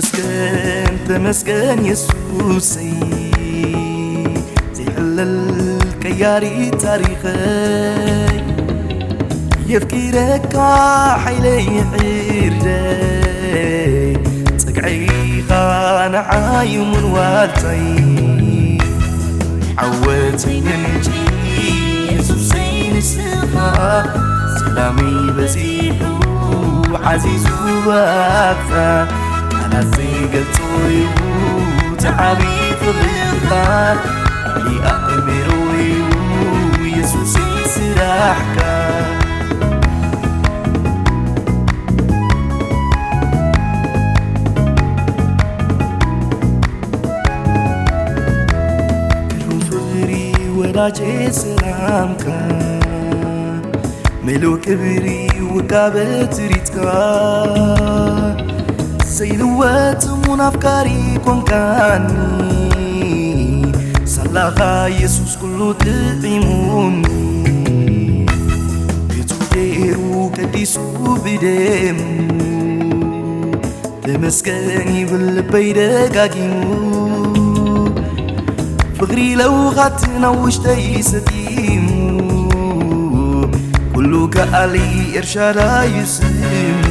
ተመስገን ተመስገን የሱሰይ፣ ዘይሕለል ቀያሪ ታሪኸይ። የፍቅረካ ሓይለይ፣ ዕርደይ፣ ጸግዒኻ ንዓይ እውን ዋልታይ። ዓወተይ ምንጪ የሱሰይ ንስኻ፣ ሰላመይ በዚሑ ዓዚዙ ባኻ። ቃላት ዘይገልጾ እዩ እቲ ዓቢ ፍቕርኻ፣ ልዕሊ ኣእምሮ እዩ የሱሰይ ስራሕካ። ግሩም ፍቕሪ ወዳጄ ሰላምካ፣ ምሉእ ክብሪ ውቃበ ትርኢትካ፣ ዘይልወጥ እሙን ኣፍቃሪ ኮንካኒ። ሳላኻ የሱስ ኩሉ ጥዒሙኒ፣ ገጹ ገይሩ ቀዲሱ ብደሙ። ተመስገን ይብል ልበይ ደጋጊሙ፣ ፍቕሪ ለውሃት ናብ ውሽጠይ ሰጢሙ፣ ኩሉ ከኣሊ ኤልሻዳይ እዩ ስሙ።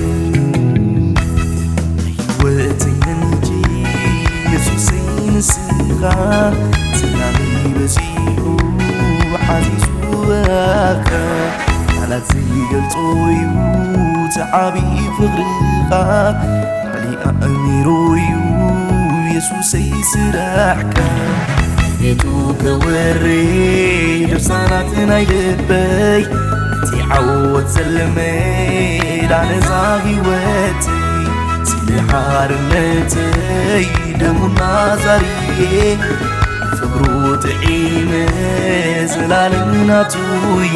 ህይወተይ ምንጪ የሱሰይ ንስኻ፣ ሰላመይ በዚሑ ዓዚዙ በኻ። ቃላት ዘይገልጾ እዩ እቲ ዓቢ ፍቕርኻ፣ ልዕሊ ኣእምሮ እዩ የሱሰይ ስራሕካ። ቤቱ ከወርድ ድርሳናት ናይ ልበይ፣ እቲ ዓወት ዘለመ ዳነዛ ህይወተይ። ስለ ሓርነተይ ደሙና ዛርየ፣ ፍቕሩ ጥዒመ ዘላለም ናቱየ።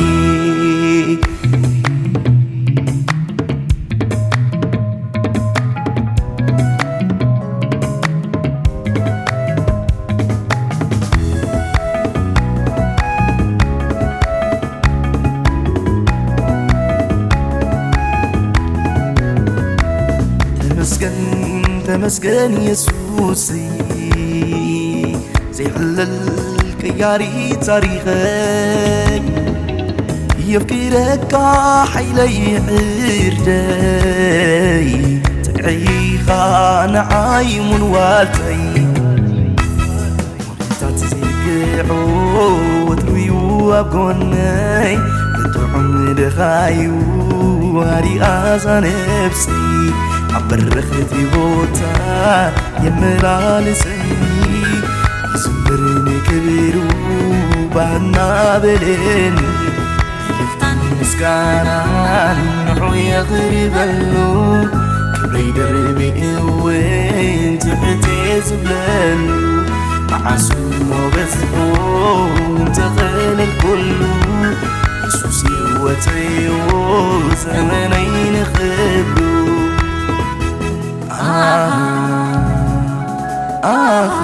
ተመስገን ተመስገን የሱሰይ፣ ዘይሕለል ቀያሪ ታሪኸይ። የፍቅረካ ሓይለይ፣ ዕርደይ፣ ጸግዒኻ ንዓይ ሙን ዋልተይ። ታት ዘይግዖ ወትሩ እዩ ኣብ ጎነይ፣ ብጥዑም ድኻዩ ኣሪኣዛ ነፍሰይ። ኣብ በረኽቲ ቦታ የመላልሰኒ፣ ይዝምር ንክብሩ ባና በለኒ። እልልታን ምስጋናን ንዑ የቕርበሉ፣ ክብረይ ደርቢ እውን ትሕቴ ዝብለሉ። መዓስ እሞ በዝሑ እንተቐለልኩሉ፣ የሱስ ህይወተይ ዘመነይ ንኽብሉ። ኣሃ፣ ኣሃ፣